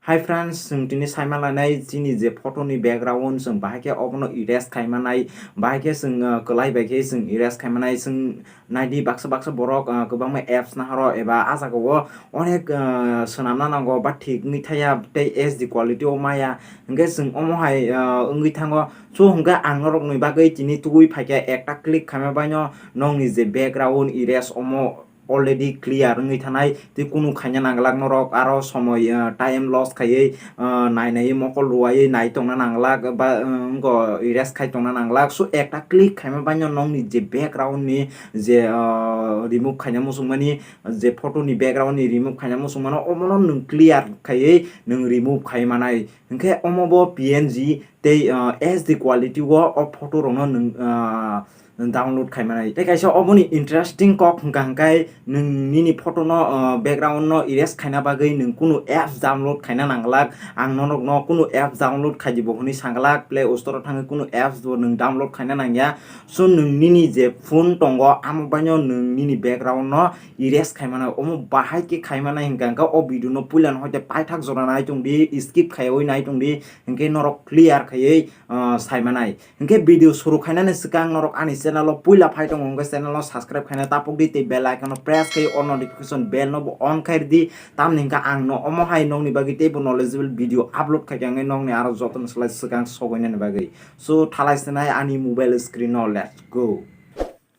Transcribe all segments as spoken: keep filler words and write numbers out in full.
Hi friends, chwng tini saima lainai chini je photo ni background, chwng bahai khe obono erase khai manai, bahai khe chwng, ah, kwlai bai khe chwng erase khai manai. Chwng naidi baksa baksa borok, ah, kwbangma apps naharo eba ah jagao onek, ah, swnamna nango, ba thik wngwi thaya tei H D quality o maya, hwnkhe chwng omo hai, ah, wngwi thango. So hwnkhe ang norokni bagwi tini tubui phaikha, ekta click khaima baino nokni je background erase omo already clear wngwi thanai, tei kunu khaina nanglak norok, aro somoi, ah, time loss khaiwi, ah, nai naiwi mokol ruwaiwi nai tongna nanglak, ba, ah, wngkha erase khai tongna nanglak. So ekta click khaima baino nokni je background ni je, ah, remove khaina muchungmani, je photo ni background ni remove khaina muchungmano, omono nwng clear khaiwi nwng remove khai manai. Hwnkhe omo bo P N G tei, ah, H D quality o o photo rokno nwng, ah, download khai manai. Tei kaisa oboni interesting kok hwnkha hwnkhe nwng nini photo no, ah, background no erase khaina bagwi nwng kunu apps download khaina nanglak. Ang norokno kunu apps download khai di bo hwnwi sanglak, Play Store o thangwi kunu apps bo nwng download khaina nangya. So nwng nini je phone tongo amo baino nwng nini background no erase khai manai. Omo bahai khe khai manai hwnkha hwnkhe o video no puila no hoite paithak jora nai tong di, skip khaiwi nai tong di, hwnkhe norok clear khaiwi, ah, sai manai. Hwnkhe video suru khainani swkang norok ani channel o puila phai tongo hwnkhe channel no subscribe khaina tapuk di tei bell icon no press khai o notification bell no bo on khai di, tamni hwnkhe ang no omo hai nokni bagwi teibo knowledgeable video upload khai khe ang nokni aro jotono slai swkang sogoinani bagwi. So thalai sinai ani mobile screen no, let's go.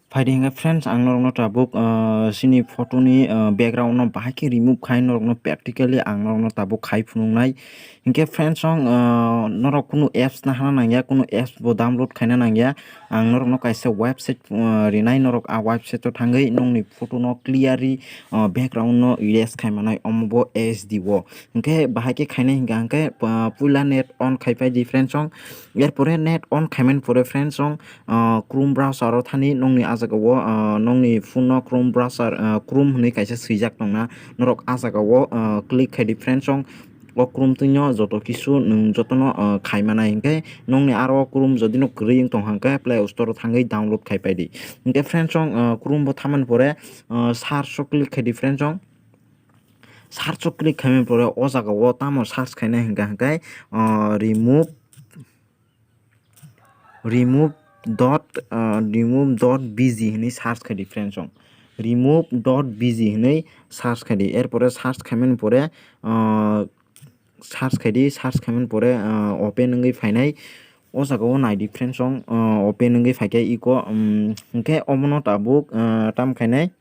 Phaidi hwnkhe friends, ang norokno tabuk, ah, chini photo ni, ah, background no bahai khe remove khai norokno practically ang norokno tabuk khai phunuknai. Hwnkhe friends, ang, ah, norok kunu apps nahana nangya, kunu apps bo download khaina nangya. Ang norokno kaisa website, ah, rinai, norok a website o thangwi nokni photo no clearly, ah, background no erase khai manai, omo bo H D o. Hwnkhe bahai khe khainai hwnkha hwnkhe, ah, puila net on khai phai di friends, ang. Erpore net on khaimani pore friends, ang, ah, Chrome browser o thani nokni ah jagao, ah, nokni phone no Chrome browser, ah, Chrome hwnwi kaisa swijak tongna, norok ah jagao, ah, click khai di friends, ang. O Chrome twino joto kisu nwng jotono, ah, khai manai, hwnkhe nokni aro Chrome jodi no kwrwi wng tong hwnkhe Play Store o thangwi download khai pai di. Hwnkhe friends, ang, ah, Chrome bo thamani pore, ah, search o click khai di friends, ang. Search o click khaimani pore o jagao tamo search khainai hwnkha hwnkhe, ah, remove remove dot, ah, remove dot B G hwnwi search khai di friends, ang. Remove dot B G hwnwi search khai di. Erpore search khaimani pore, ah, search khai di, search khaimani pore, ah, open wngwi phainai. O jagao nai di friends, ang, ah, open wngwi phaikhe iko, um, hwnkhe omono tabuk, ah, tam khainai.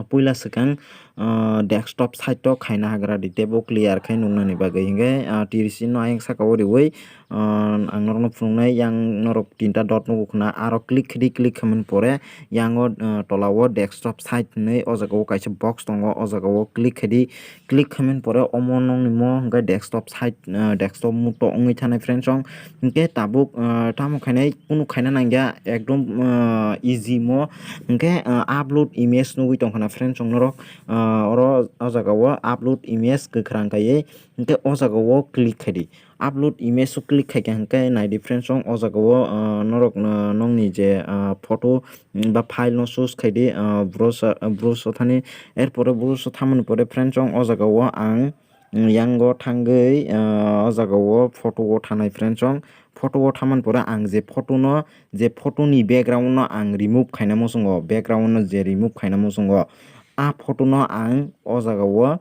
Puila swkang, ah, desktop site o khaina hagra di, teibo clear khai nuknani bagwi. Hwnkhe, ah, T R C no ayang saka o riwi, ah, ang norokno phunuknai, yang norok tinta dot nugo khna, aro click khai di, click khaimani pore yang o, ah, tola o desktop site hinwi o jaga o kaisa box tongo, o jaga o click khai di, click khaimani pore omo nokni mo hwnkhe desktop site, ah, desktop muto wngwi thanai friends, ang. Hwnkhe tabuk, ah, tamo khainai, kunu khaina nangya, ekdom, ah, easy mo. Hwnkhe, ah, upload image nugwi tongkha na friends, ang norok, ah, oro o jaga o upload image kwkhwrang kaiwi, hwnkhe o jaga o click khai di. Upload image o click khai kha hwnkhe nai di friends, ang o jaga o, ah, norok, ah, nokni je, ah, photo, mm, ba file no choose khai di, ah, browser, ah, browse o thani. Erpore browse o thamani pore friends, ang o jaga o ang, mm, yango thangwi, ah, o jaga o photo o thanai friends, ang. Photo o thamani pore ang je photo no, je photo ni background no ang remove khaina muchungo, background no je remove khaina muchungo, a photo no ang o jaga o,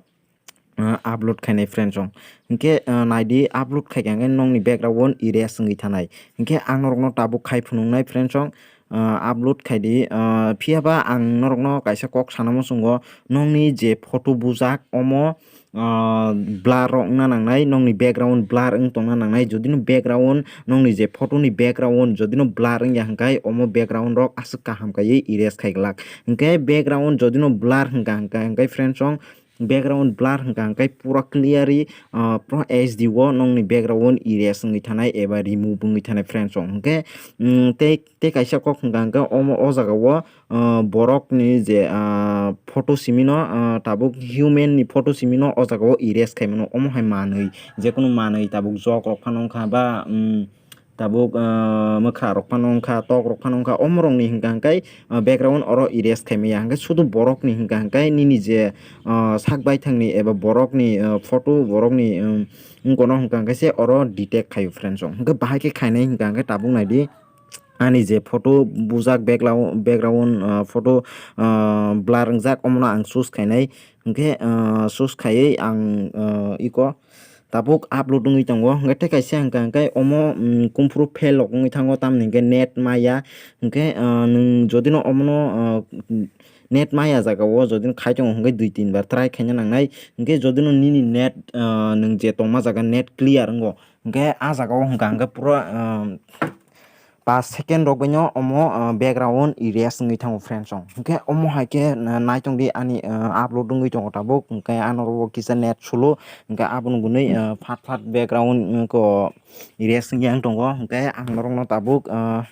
ah, upload khainai friends, ang. Hwnkhe, ah, nai di, upload khai kha hwnkhe nokni background erase wngwi thanai. Hwnkhe ang norokno tabuk khai phunuknai friends, ang. Ah, upload khai di, ah, phiya ba ang norokno kaisa kok sana muchungo, nokni je photo bujak omo, ah, blur rok wngna nangnai, nokni background blur wng tongna nangnai. Jodi no background, nokni je photo ni background jodi no blur wngya hwnkhe, omo background rok aswk kaham kaiwi erase khai glak. Hwnkhe background jodi no blur hwnkha hwnkha hwnkhe friends, ang, background blur hwnkha hwnkhe pura clearly, ah, pura H D o nokni background erase wngwi thanai eba remove wngwi thanai friends, ang. Hwnkhe, mm, tei, tei kaisa kok hwnkha hwnkhe omo o jaga o, ah, borok ni je, ah, photo simi no, ah, tabuk human ni photo simi no o jaga o erase khai mano, omo hai manwi, jekunu manwi tabuk jok rok phano wngkha ba, mm, tabuk, ah, mwkha rok phano wngkha, tok rok phano wngkha, omo rokni hwnka hwnkhe, ah, background oro erase khaimaya. Hwnkhe sudu borokni hwnka hwnkhe nini je, ah, sak baithangni eba borokni, ah, photo borokni, um, wngkono hwnka hwnkhe se oro detect khaio friends rok. Hwnkhe bahai khe khainai hwnka hwnkhe tabuk naidi. Ani je photo bujak background, background, ah, photo, ah, blur wngjak, omono ang choose khainai. Hwnkhe, ah, choose khaiwi ang, ah, iko tabuk upload wngwi tongo. Hwnkhe tei kaisa hwnka hwnkhe omo, mm, kumphuru fail rok wngwi thango, tamni hwnkhe net maya. Hwnkhe, ah, nwng jodino omono, ah, net maya jagao jodino khai tongo hwnkhe dui tin bar try khaina nangnai. Hwnkhe jodino nini net, ah, nwng je tongma jaga net clear wngo, hwnkhe ah jagao hwnka hwnkhe pura, ah, paanch second rok baino omo, ah, background erase wngwi thango friends rok. Hwnkhe omo hai khe, ah, naitong di ani, ah, upload wngwi tongo tabuk, hwnkhe ano oro kisa net slow, hwnkhe aboni gwnwi, ah, phat phat background, mm, ko erase wngya wng tongo. Hwnkhe ang norokno tabuk, ah,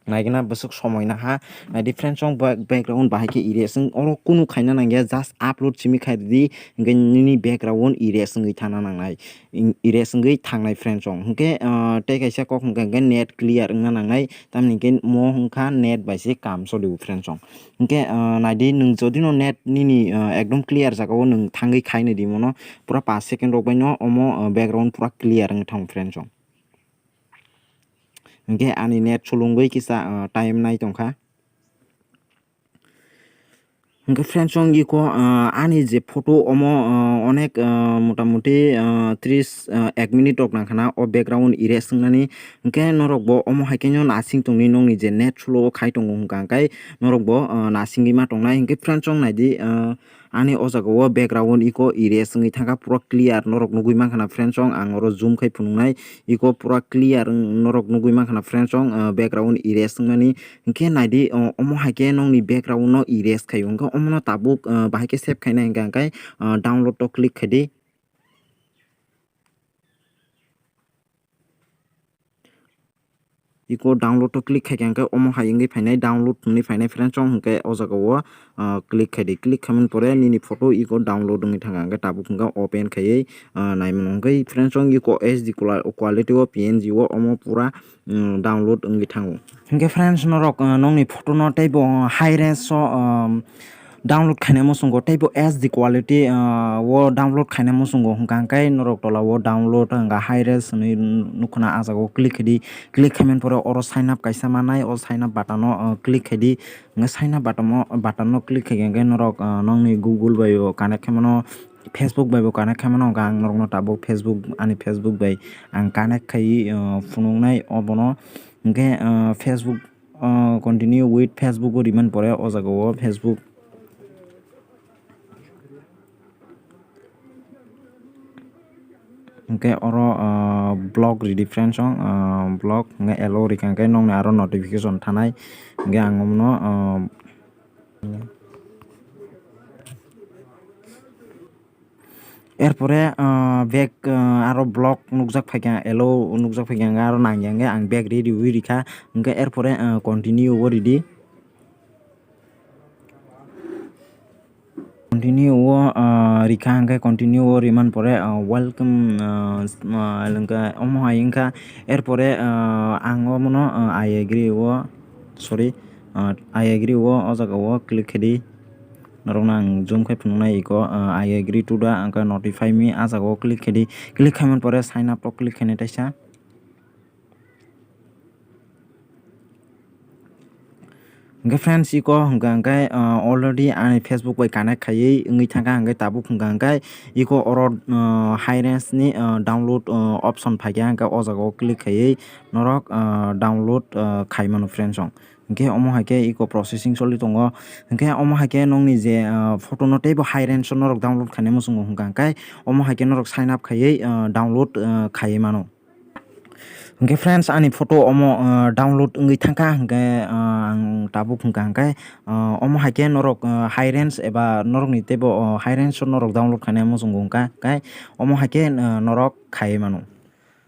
naigwna bwswk somoi naha. Naidi friends rok, ba-, background bahai khe erase wng, oro kunu khaina nangya, just upload simi khai ridi, hwnkhe nini background erase wngwi thana nangnai. Erase wngwi thangnai friends rok. Hwnkhe, ah, tei kaisa kok hwnkha hwnkhe net clear wngna nangnai, tamni hwnkhe mo wngkha net bai se kam solio friends rok. Hwnkhe, ah, naidi nwng jodino net nini, ah, ekdom clear jagao nwng thangwi khainai di mono, pura paanch second rok baino omo, ah, background pura clear wngwi thango friends rok. Hwnkhe ani net sulungwi kisa, ah, time nai tongkha. Hwnkhe friends rok iko, ah, ani je photo omo, ah, onek, ah, motamuti, ah, tris, ah, ek minute rok nangkhana o background erase wngnani. Hwnkhe norok bo omo hai khe no nasing tongni nokni je net slow khai tongo hwnkha hwnkhe norok bo, ah, nasingwi ma tongnai. Hwnkhe friends rok naidi, ah, ani o jaga o background iko erase wngwi thangkha, pura clear norok nugwi mankha na friends rok, ang oro zoom khai phunuknai. Iko pura clear wng-, norok nugwi mankha na friends rok, ah, background erase wngmani. Hwnkhe naidi, o-, omo hai khe nokni background no erase khaio. Hwnkhe omono tabuk, ah, bahai khe save khaina hwnkha hwnkhe, ah, download o click khaidi. Iko download o click khaikha hwnkhe omo hai wngwi phainai, download hwnwi phainai friends rok. Hwnkhe o jaga o, ah, click khaidi, click khaimani pore nini photo iko download wngwi thangkha, hwnkhe tabuk hwnkhe open khaiwi, ah, naimano. Hwnkhe friends rok iko H D quali-, quality o P N G o omo pura, mm, download wngwi thango. Hwnkhe friends norok, ah, nokni photo no teibo high res o, um, download khaina muchungo, teibo H D quality, ah, o download khaina muchungo hwnkha hwnkhe norok tola o download hwnkha high res hinwi nukhuna, ah jaga o click khaidi, click khaimani pore oro sign up kaisa manai, o sign up button o, ah, click khaidi, hwnkhe sign up button o, button o click khaikha hwnkhe norok, ah, nokni Google bai o connect khaimano, Facebook bai bo connect khaimano, hwnkha ang norokno tabuk Facebook, ani Facebook bai ang connect khaiwi, ah, phunuknai obono, hwnkhe, ah, Facebook, ah, continue with Facebook o rimani pore o jaga o Facebook. Hwnkhe oro, ah, block ridi friends rok, ah, block hwnkhe allow rikha hwnkhe nokni aro notification thanai. Hwnkhe ang omono, ah, erpore, ah, back, ah, aro block nukjak phaikha, allow nukjak phaikha, hwnkhe aro nangya hwnkhe ang back ridi wi rikha, hwnkhe erpore, ah, continue o ridi. Continue o, ah, rikha hwnkhe continue o rimani pore, ah, welcome, ah, s-, ah, hwnkhe omo hai wngkha, erpore, ah, ang omono, ah, I agree o, sorry, ah, I agree o, o jaga o click khaidi. Norokno ang zoom khai phunuknai iko, ah, I agree to the, ang khe notify me, ah jaga o click khaidi, click khaimani pore sign up o click khainai taisa. Hwnkhe friends, iko hwnkha hwnkhe, ah, already ani Facebook bai connect khaiwi wngwi thangkha, hwnkhe tabuk hwnkha hwnkhe iko oro, ah, high res ni, ah, download, ah, option phaikha, hwnkhe o jaga o click khaiwi norok, ah, download, ah, khaimano friends rok. Hwnkhe omo hai khe iko processing choli tongo. Hwnkhe omo hai khe nokni je, ah, photo no teibo high res o norok download khaina muchungo hwnkha hwnkhe omo hai khe norok sign up khaiwi, ah, download, ah, khaiwi mano. Hwnkhe friends, ani photo omo, ah, download wngwi thangkha, hwnkhe, ah, ang tabuk hwnkha hwnkhe, ah, omo hai khe norok, ah, high res eba norokni teibo, ah, high res o norok download khaina muchungo hwnkha hwnkhe omo hai khe, ah, norok khaiwi mano.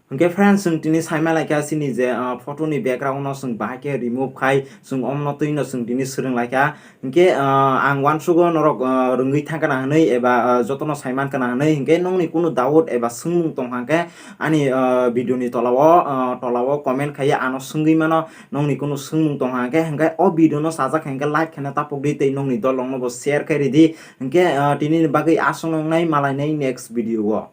Hwnkhe friends, chwng tini saima laikha chini je, ah, photo ni background no chwng bahai khe remove khai, chwng omno twi no chwng tini swrwng laikha. Hwnkhe, ah, ang uansugo norok, ah, rwngwi thangkha na hwnwi eba, ah, jotono saimankha na hwnwi, hwnkhe nongni kunu doubt eba swngmung tongkha hwnkhe ani, ah, video ni tolao, ah, tolao comment khaiya ano swngwi mano, nongni kunu swngmung tongkha hwnkhe, hwnkhe o video no sajak hwnkhe like khaina tapukdi tei nongni dolrokno bo share khai ridi. Hwnkhe, ah, tini ni bagwi aswk wngnai, malainai next video o.